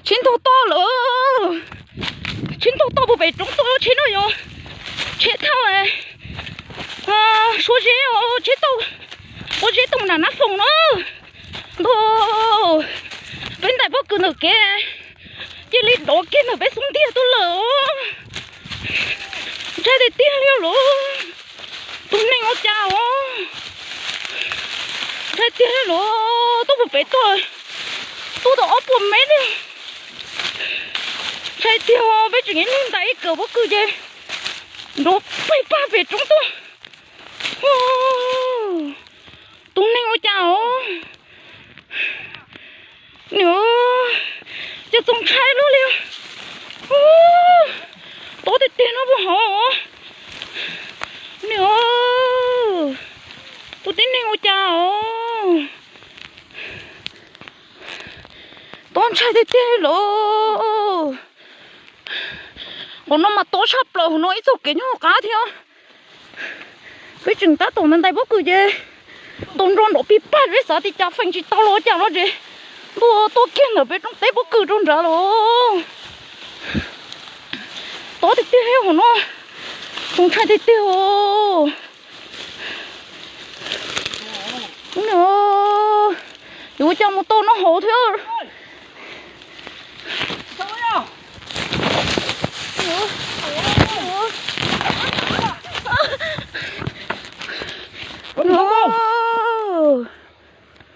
Tsheb ntog toj lawm, tsheb ntog toj puag pem roob tuaj, tsheb no yog tsheb thauj suab zeb, tsheb tauj ua zeb tau nram Nab Foom no. Ntag, peb ntais pob kws ntawm kev, cia li dov kiag ntawm peb xub ntiag tuaj lawm. Ntshai tiag tiag li lauj, tus neeg ua cas os. Ntshai tiag li lauj, tuaj puag pem toj, tuaj tau ob puas mev li. Ntshai tiag, peb tseem ib leeg ntais ib kawm pob kws ces nrov pag pag pem roob tuaj. Tus neeg ua cas os. Nws, cas txaus ntshai luaj li. Tob tiag tiag no puag hauv. Nws, tus tib neeg ua cas os. Tob ntshai tiag tiag li lauj. Qhov no mas tob tshaj plaws, qhov no ib txoj kev nyob qab thiab. Peb tseem tab tom ntais ntais pob kws ces tau nrov nrov pig pag, peb xav tias cas feem tsis tau los cas no ces ntuj, tuaj kiag ntawm peb roob teb pob kws rau nrad lawm. Tob tiag tiag hauv no, txaus ntshai tiag tiag os. Yuav ua cas mus tau noj hauv thiab.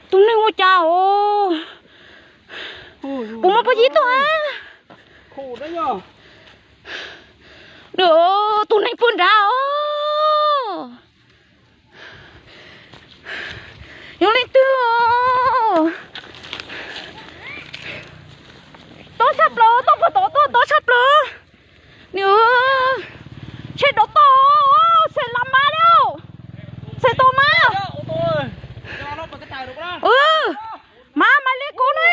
Tus neeg ua cas os. Kuv muaj pob yib tuaj. Tus neeg pw nrad os. Yog leej twg os. Tob tshaj plaws, tuaj puag tod tuaj tob tshaj plaws. Nws, tsheb dov toj, txhais las mas li, txhais tau mas. Mas, mas li kuv no.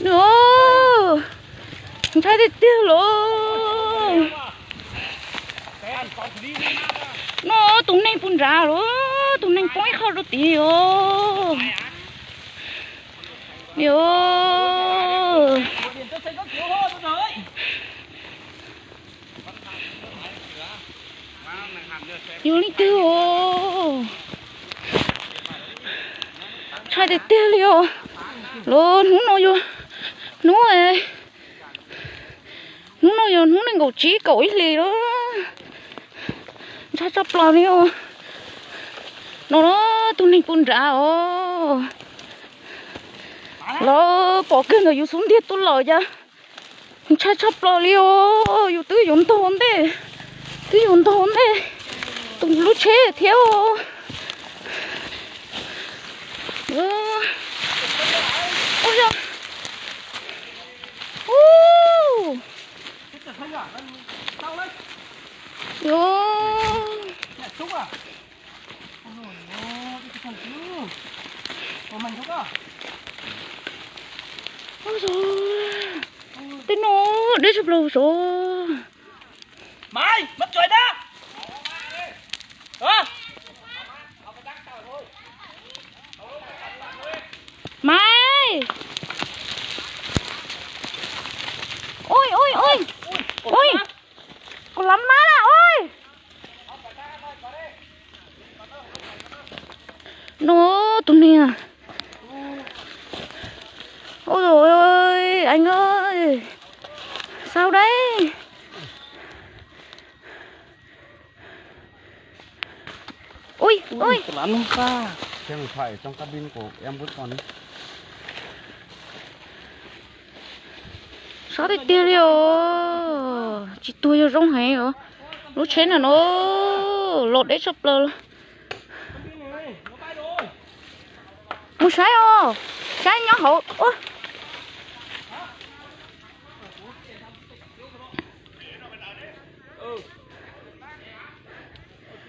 Nws, ntshai tiag tiag lauj. No tus neeg pw nrad lauj, tus neeg poob ib qho rau tid os. Nws, yog leej twg os. Ntshai tiag tiag li os. Los hnub no yog hnub, hnub no yog hnub nees nkaum tsib kaum ib hlis lawm. Ntshai tshaj plaws li os. No tus neeg pw nrad os. Lawv pom kiag ntawm yus xub ntiag tuaj lawm cas. Ntshai tshaj plaws li os, yus twb yuav ntog ntej, twb yuav ntog ntej tus lub tsheb thiab. Ua yog, tej no deb tshaj plaws sav. Maiv, ui ui ui, ui, kuv lav mab na ui. No tus niag, ui, anh ơi, sao đấy. Ui, ui. Sab tiag tiag li os. Tsis tuag yog zoo heev os. Lub tsheb no no los deb tshaj plaws. Mus saib os, saib nyob hauv.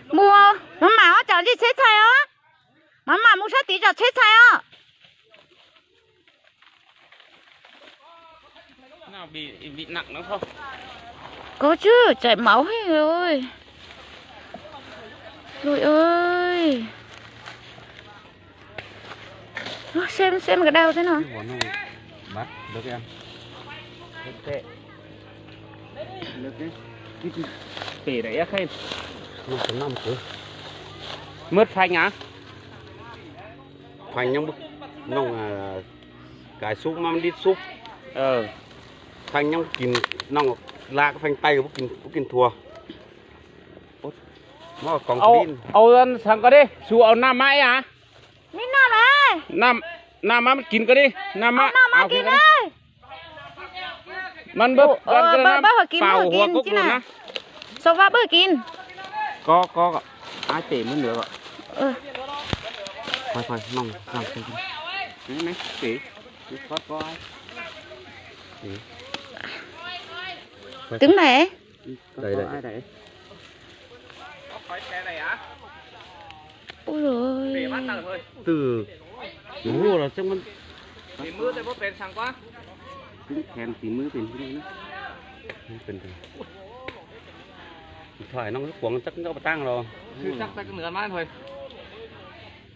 Mus, maj mam os, tsam ntshe tsheb txhais os. Maj mam mus sab tid tsam tsheb txhais os. Koj tswj chảy máu he rồi. Rồi ơi. Xem xem cái đầu thế nào. Mướt phanh hả? Phanh nhóm nông cài súp mắm đít súp. Phanh nhóm kin nông la cái phanh tay của bút kin thua. Âu ăn sang có đi, su âu năm mãi hả? Ni no lawm. Nam, nam mas kin ko di, nam mas. Nam mas kin ơi. Mắn bớt, bớt, bớt hua kin, bớt hua kin chứ na. Sau vá bớt kin. Có, có, có. Ai tể mướn nữa rồi. Thôi, thôi, mong rằng xem. Này, này, tể. Có, có ai. Tể. Đứng này. Đây, đây. Ui rồi. Từ ngủ rồi chắc mắn. Tìm mướn thì bớt bền sẵn quá. Cũng khen tìm mướn tìm cái này nữa. Không bình thường. Thoại nó cuống chắc nó tăng rồi. Chưa chắc ta cứ nửa mãi thôi.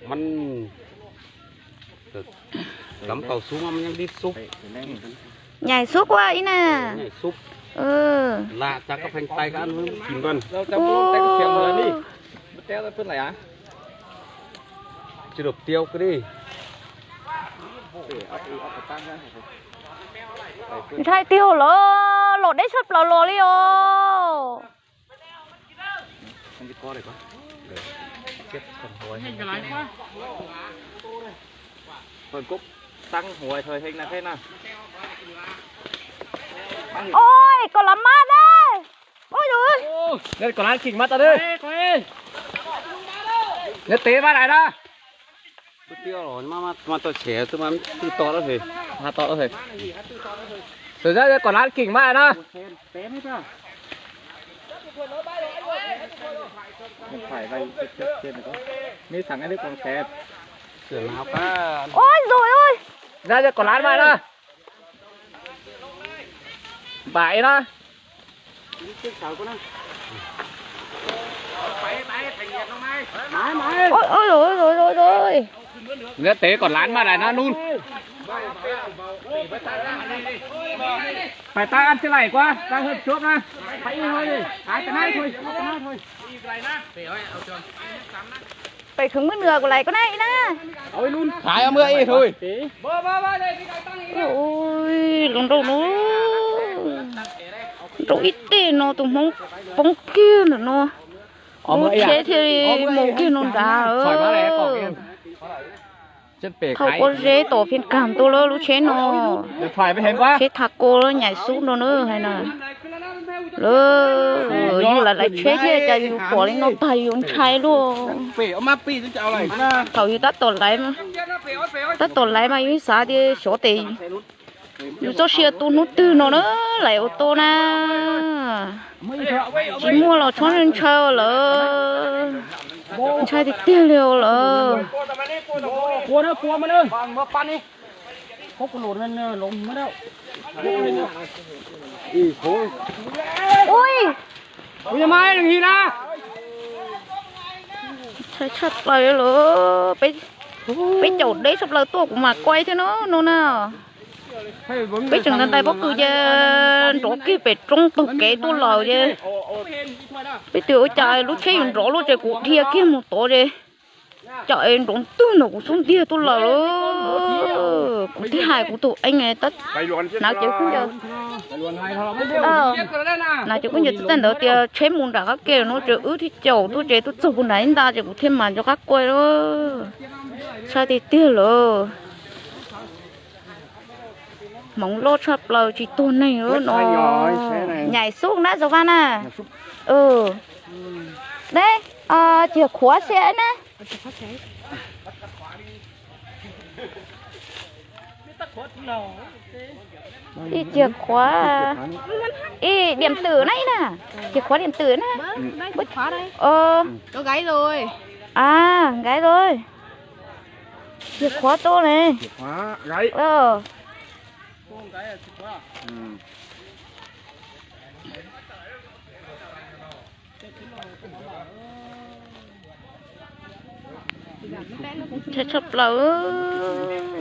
Mắn Cắm cầu súng mà nhắm đít súp. Nhảy súp quá ý nè. Nhảy súp. Ừ. Lạ chắc có phanh tay các ăn với chìm vân. Ui. Chưa được tiêu cái đi. Ntshai tiag lawm, los deb sab plaws los li os. Ôi, cốc tăng hồi thời hình là thế nào? Ôi, còn lắm mát đấy. Ôi dồi ôi. Ôi, còn lắm kinh mát ta đây. Nhất tế mát này đó. Tôi tiêu rồi, mà, mà, mà tôi sẽ, tôi mà, tôi to đó thì. À, to đó thì. Rồi ra đây còn lắm kinh mát này đó. Phải vậy, chết, chết, chết rồi. Mấy thằng ấy còn kẹt. Sửa nào ta. Ôi dồi ôi. Ra đây còn lắm mát đó. Bảy đó. Ôi, ôi, ôi, ôi, ôi, ôi. Nhất tế còn lán mà này nó nun. Phải ta ăn cái này quá, ta hơn chốt na. Phải y thôi đi. Phải cái này thôi, cái này thôi. Pem khwv mub nws kuv lais koj na ib na. Thaiv mub ib tug. Ui, los nraum no, nraum ib teg no tus Hmoob poob kiag ntawm no. Lub tsheb thiaj li mus kiag no nrad. Thaum ua zeb tom phiaj kag tuaj lawm lub tsheb no. Tsheb tha ko lawm nyais xub no na hais na. Lawv yug lawv lawv tsheb thiab cas yus pom li no tag yus ntshai luaj. Thaum yus tab tom laiv, tab tom laiv mas yus xav tias xyov tes yus txoj sia tu hnub twg no na, laiv ua tau na. Tsis muaj los txhob ntshaw lawm. Ntshai tiag tiag li lawm. Ui, ntshai tshaj plaws li lawm. Peb caum deb tshaj plaws tuaj kuv mam kuaj thiab no no na. Peb tseem ntais ntais pob kws ces nrov kiag pem roob taug kev tuaj lawm ces peb tias ua cas lub tsheb yuav nrov luaj ces kuv dhia kiag mus tod ces cas es nrov ntwg ntawm kuv xub ntiag tuaj lawm. Kuv thiaj hais kuv tus eej, hnav cev khaub ncaws, hnav cev khaub ncaws txawv txawj ntawd tias tsheb mus nram qab ke no ces wb thiaj caum tuaj ces tuaj txog puag nram ib nta ces kuv thiaj mam nco qab kuaj. Ntshai tiag tiag lawm. Hmoov loj tshaj plaws tsis tuag neeg no. Nhảy xuống đó Dầu Văn à. Ừ. Đấy, ờ, chìa khóa xe ấy nè. Y chìa khóa. Y điện tử này nè. Chìa khóa điện tử nè. Ờ. Có gáy rồi. À, gáy rồi. Chìa khóa tôi này. Chìa khóa gáy. Ờ. Ntshai tshaj plaws.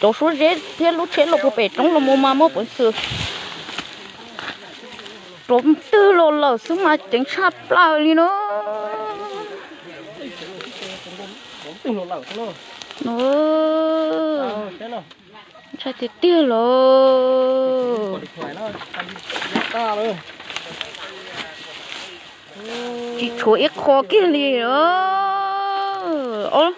Cov suab zeb thiab lub tsheb los puag pem roob los mus mas muaj peev xwm rov twg los lawm xwb mas ceev tshaj plaws li no. Ntshai tiag tiag los. Tsis tshuav ib qho kiag li. Os,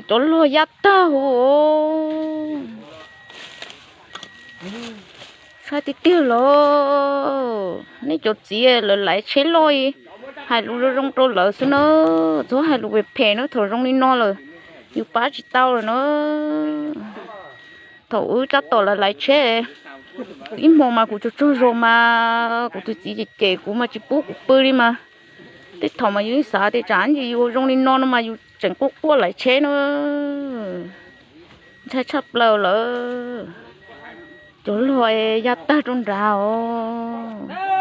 cov log ya tag huv. Ntshai tiag tiag los. Nej cov txiv lawv laiv tsheb loj hais lus zoo zoo rau lawv xwb na, txhob hais lus phem phem na, thaum zoo li no lawm yus pab tsis tau lawm na. Thaum wb tab tom lawv laiv tsheb ib hmo mas kuv tsaug tsaug zog mas kuv tus txiv cem cem kuv mas tsis pub kuv pw li mas. Tej thaum mas yus yeej xav tias tsam ntsis yus zoo li no no mas yus tseem quaj quaj laiv tsheb na. Ntshai tshaj plaws lawm. Cov log ya tag rau nrad os.